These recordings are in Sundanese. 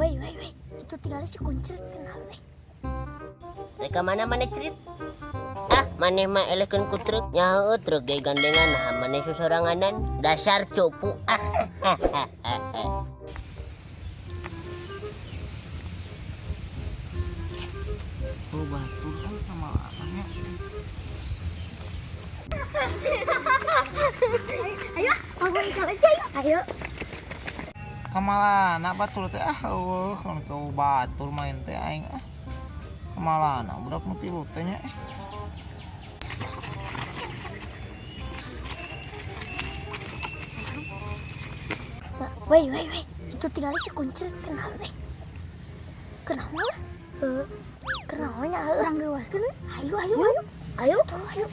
Woi, woi, woi, itu tinggal si kuncir kenapa? Rek mana maneh cerit? Ah, maneh mah elehkeun ku truk. Nyaho truk ge gandengan nah maneh sosoranganan. Dasar cupu. Ah. Oh, batur kan sama anaknya. Ayo, ngomong aja ayo. Ayo. Kamalana batur teh ah eueuh kan kau batur main teh aing ah. Kamalana budak nu tilu teh nya. Woi, woi, woi, itu tinggal si kuncir kenapa? Kenapa? Kenapa nya urang dewaskeun? Ayo, ayo, ayo. Ayo, ayo.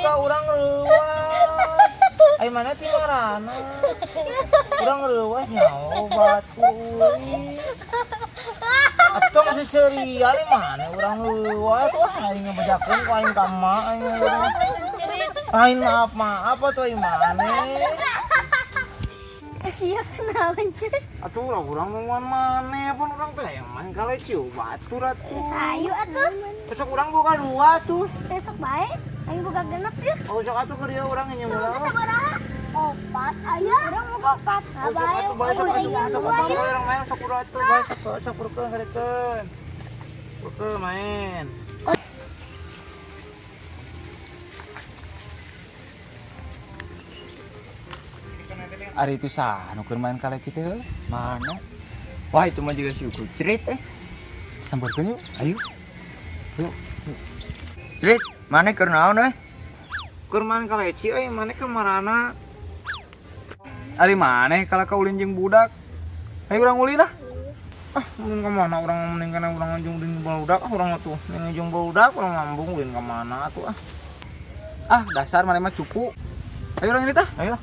Ka urang reuwas. Ai mana ti marana? Urang reuwas nyaho batur. Atong seserial mana urang reuwas wah aing ngebejakeun ku aing ka emak aing. Aing maaf maaf atuh aing maneh. Sia kenalan cuy. Atuh urang nungguan maneh pun urang teh yang main kaleci batur atuh. Ayo atuh. Besok urang boga dua tuh. Besok bae aing boga genep yeuh. Oh sok atuh keur ieu urang nya ulah. Sabaraha? Opat aya. Urang boga opat. Bae bae sok atuh urang main sok urang atuh bae sok sok urkeun karikeun. Urkeun main. Ari itu sah, nu keur main kaleci teh heuh. Mana? Wah, itu mah juga si Kucrit eh. Sampeurkeun yuk. Ayo. Yuk. Crit, mana keur naon euy? Keur main kaleci euy, mana keur marana? Ari maneh kalah ka ulin jeung budak. Ayo urang ulin lah. Ah, ulin ka mana urang mending kana urang jeung ulin barudak ah urang atuh. Mending jeung barudak urang ngambung ulin ka mana atuh ah. Ah, dasar maneh mah cupu. Ayo urang ini tah. Ayo.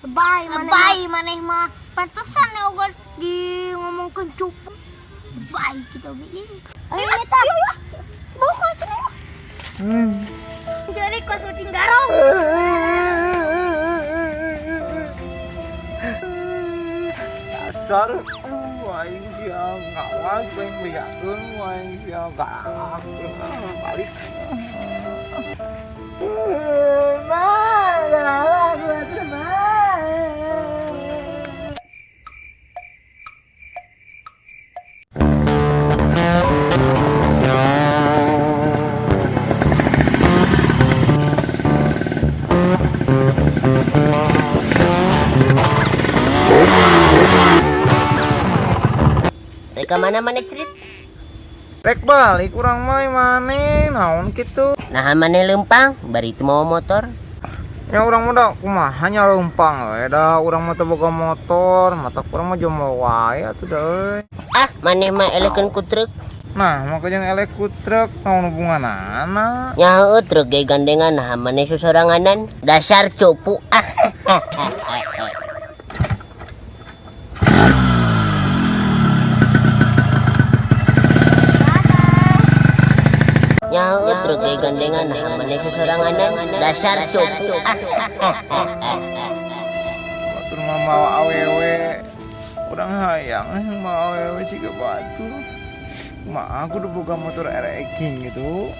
Lebay maneh mah. Pantesan ya ogan di ngomongkeun cupu. Lebay kitu ge. Ayo eta. Buka sini. Jadi kos kucing garong. Dasar aing sia ngawas aing bejakeun aing sia galak balik. Rek ka mana maneh cerit? Rek balik urang mah maneh naon kitu? Nah maneh leumpang bari teu mawa motor. Ya urang mah da kumaha nya leumpang we da urang mah teu boga motor, matak urang mah jomblo wae atuh da euy. Ah, maneh mah elehkeun ku truk. Nah, maka jeung eleh ku truk naon hubunganana? Nyaho truk ge gandengan nah maneh sosoranganan. Dasar cupu. Ah. Nyaho truk ge gandengan nah maneh sosoranganan. Dasar cupu. Batur mah mawa awewe. Urang hayang mawa awewe siga batur. Kumaha aku udah boga motor RX King gitu.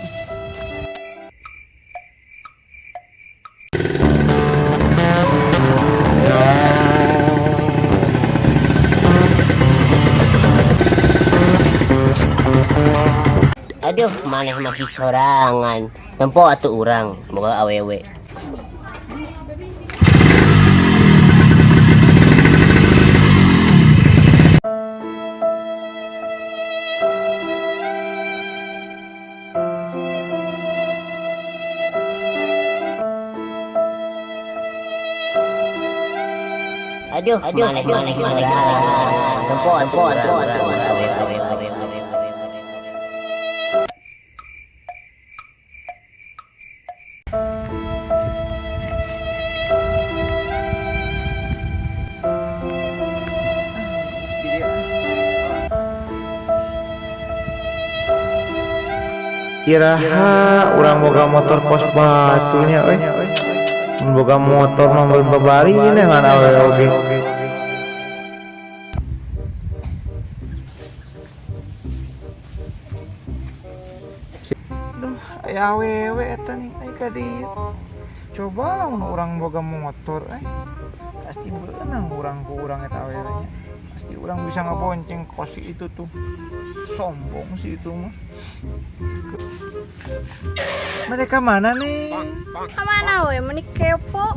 Aduh, maneh masih sorangan. Nempo atuh urang boga awewe. Aduh, aduh, aduh, aduh, tempo, tempo, tempo, tempo. Iraha urang boga motor kos batunya euy. Mun boga motor mah babari ngan awewe oge. Duh, aya awewe eta nih, ai ka dieu. Coba lamun urang boga motor pasti beunang urang ku urang eta awewe nya. Pasti urang bisa ngebonceng kos si itu tuh. Sombong sih itu mah. Mereka mana nih? Mana we meni kepo.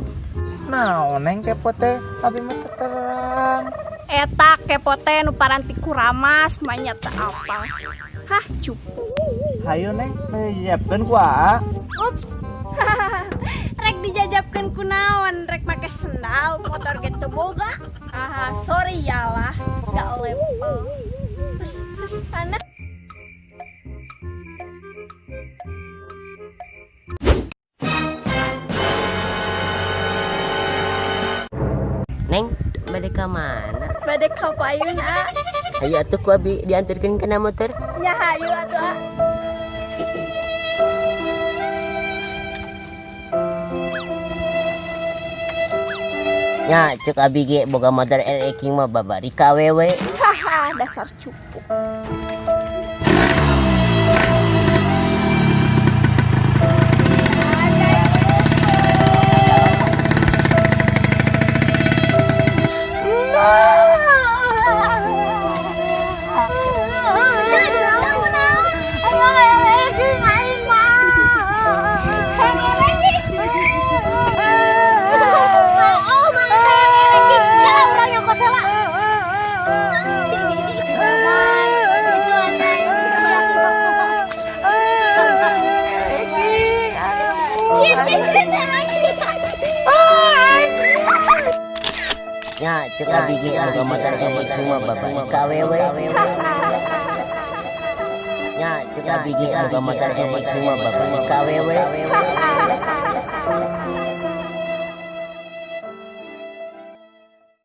Nah, neng kepo teh, abi mah terang. Eta kepo teh nu paranti kuramas mah teu apal. Hah, cupu. Hayo neng, dijajabkeun ku aa. Ups. Rek dijajabkeun ku naon? Rek make sendal, motor ge teu boga. Ah, sorry yalah, gak level. Terus sana. Neng, bade ka mana? Bade ka payun, ah. Hayu atuh ku abi diantarkeun kana motor. Ya hayu atuh, ah. Ya, cek abi ge boga motor RX King mah babari ka awewe. Haha, dasar cupu. Ya, cek abi ge boga motor RX King mah babari ka awewe. Ya, cek abi ge boga motor RX King mah babari ka awewe.